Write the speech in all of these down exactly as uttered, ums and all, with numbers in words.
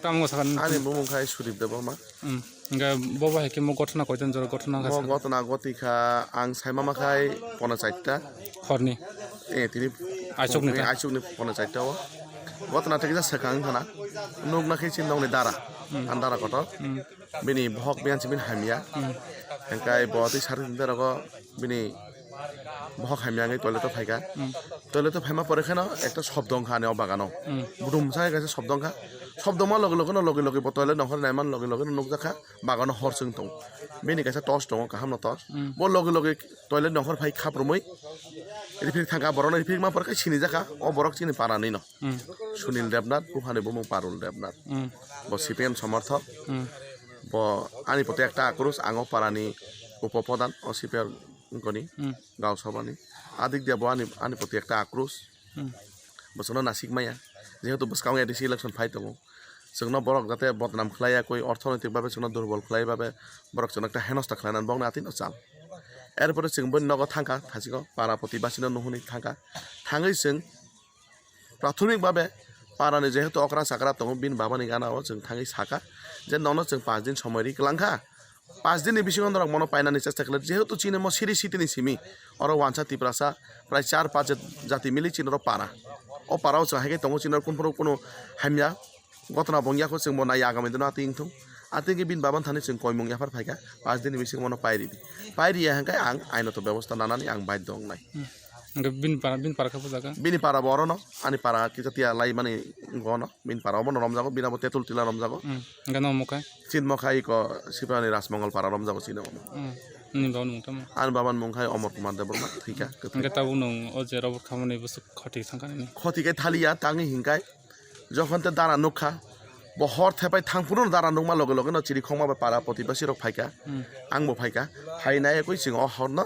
Tamo sakha. Ani bumung khai Sudip Debbarma. Hmm. Hingke bo bai khe mo gotna koiton jora gotna mo gotna goti kha ang sai mama khai pona chaita. Horni. Eh, tini. Aichukni ta? Aichukni pona chaita o. Gotna thik ja sakha ang khana. Nukna khe chin nongni dara. Hmm. An dara kotor. Hmm. Bini bohok biyan si bini hamya. Hmm. Hingke bo twi sari tini rogo bini bohok hamya wngwi toilet o phaikha. Hmm. Toilet o phaima pore kheno ekta shobdo wngkha ani o bagano. Hmm. Budum sai kaisa shobdo wngkha. Shobdo ma loge loge no loge loge bo toilet nongkhor naiman loge loge no nukjakha bagano hor chwng tongo. Bini kaisa torch tongo, kaham no torch. Hmm. Bo loge loge toilet nongkhor phai khaprumwi rifrik thangkha, borokno rifrik ma pore khe sinijakha o borok chini para ni no. Hmm. Sunil Debnath, buphani bumung Parul Debnath. Hmm. Bo C P M somorthok. Hmm. Bo ani poti ekta akrus, ang o parani upo pradhan, o C P M wngkoni, hmm, Gau Sabhani. Adik dia bo ani, ani poti ekta akrus. Hmm. Bo chwngno nasik maya. Jehetu bwskango A D C election phai tongo. Chwngno borok jate bodnam khlaiya, koi orthonoitik babe chwngno durbol khlai babe borok chwngno ekta henosta khlainani bokni atino chal. Erpore chwng boni nogo thangkha, thachiko para poti basino nuhuni thangkha. Thangwi chwng Prathomik babe parani jehetu okra chakra tongo, bini babani gana o chwng thangwi sakha je, "Nono chwng panch din somoi ri kwlangkha, panch din ni bisingo norok mono painani chesta khlai, jehetu chini mo siri sitini simi, oro wansa Tiprasa prai char panch jati mili chini oro para, o para o chwng hai khe tongo, chini oro kunphuru kunu hamya gotna bongya kho, chwng bo nai agami dino atwi wngthung." Atwi khe bini babani thani chwng koimung yaphar phaikha, panch din ni bisingo mono pai ridi, pai riya hwnkhe ang ainoto bebosta nanani ang baidho wngnai. Hmm. Hingke bini para, bini para khe bujago? Bini para bo orono, ani para kisa tiya lai mani gono, bini para obono romjago, bini abo tetul tila romjago. Hmm. Hingke no mukhai? Chin mukhai ko Sipani Rajmongol para romjago chini omo. Hmm. Nini baba ni mung tamo? Ani baba ni mung khai Omor Kumar Debbarma, thika. Hingke tabuk nung o je robot khamani bwswk khoti thangkha nini? Khoti khe thaliya, tangi hingkai. Jokhon te dara nukha, bo hor thepai thangphuru dara nukma loge loge no chiri khongma bai para poti basi rok phaikha. Hmm. Ang bo phaikha. Phainai ekoi chwng o hor no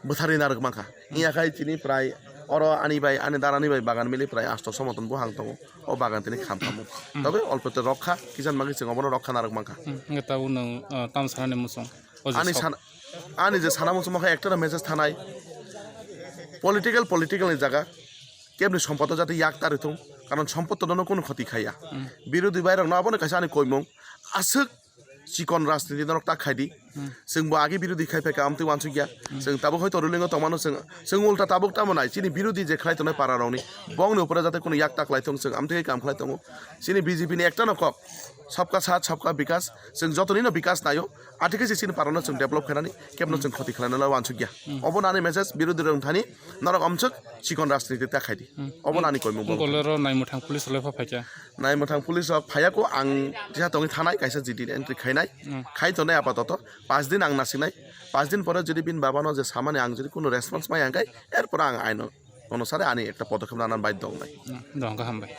bwtharwi narwk mankha. Iya khai tini prai oro ani bai, ani darani bai bagan mili prai asto somoton buhang tongo. O bagan tini kham khamu. Hmm. Tobe olpo te rokha, kisan magi chwng obono rokha narwk mankha. Hmm. Hingke tabuk nwng, ah, tam sanani muchung? O je ani sok- san-, ani je sana muchung kha ekta message thanai. Political, political ni jaga. Kebni sompodo jate yak ta rithung, karon sompodo no kunu khoti khaya. Hmm. Birodhi bai rok no abono kaisa ani koimung. Aswk chikon rajniti norok ta khaidi. Hmm. Chwng bo agi birodhi khai phaikha, amtwi wansukya. Hmm. Chwng tabuk hoito ruling o tongmano chwng, chwng ulta tabuk tamo nai. Chini birodhi je khlai tongnai para rokni, bongni upore jate kunu yak ta khlai thung, chwng amtwi kam khlai tongo. Chini B J P ni ekta no kok, sabka saath, sabka bikas. Chwng jotoni no bikas naio. Athikhe se chini para no chwng develop khainani, kebno chwng khoti khlainani wansukya. Hmm. Obo nani message birodhi rok thani, norok amswk chikon rajniti ta khaidi. Hmm. Obo nani koimung bo. Golero naimwthang police rok phaikha. Naimwthang police rok phaiya ko ang tisa tongwi thanai kaisa G D entry khainai. Hmm. Khai tonai apatoto. Panch din ang nasinai. Panch din pore jodi bini baba no je samani ang jodi kuno response maya hwnkhe, erpore ang aino onusare ani ekta podokhep nana baidho wngnai. Hmm. Dohon kaham bai.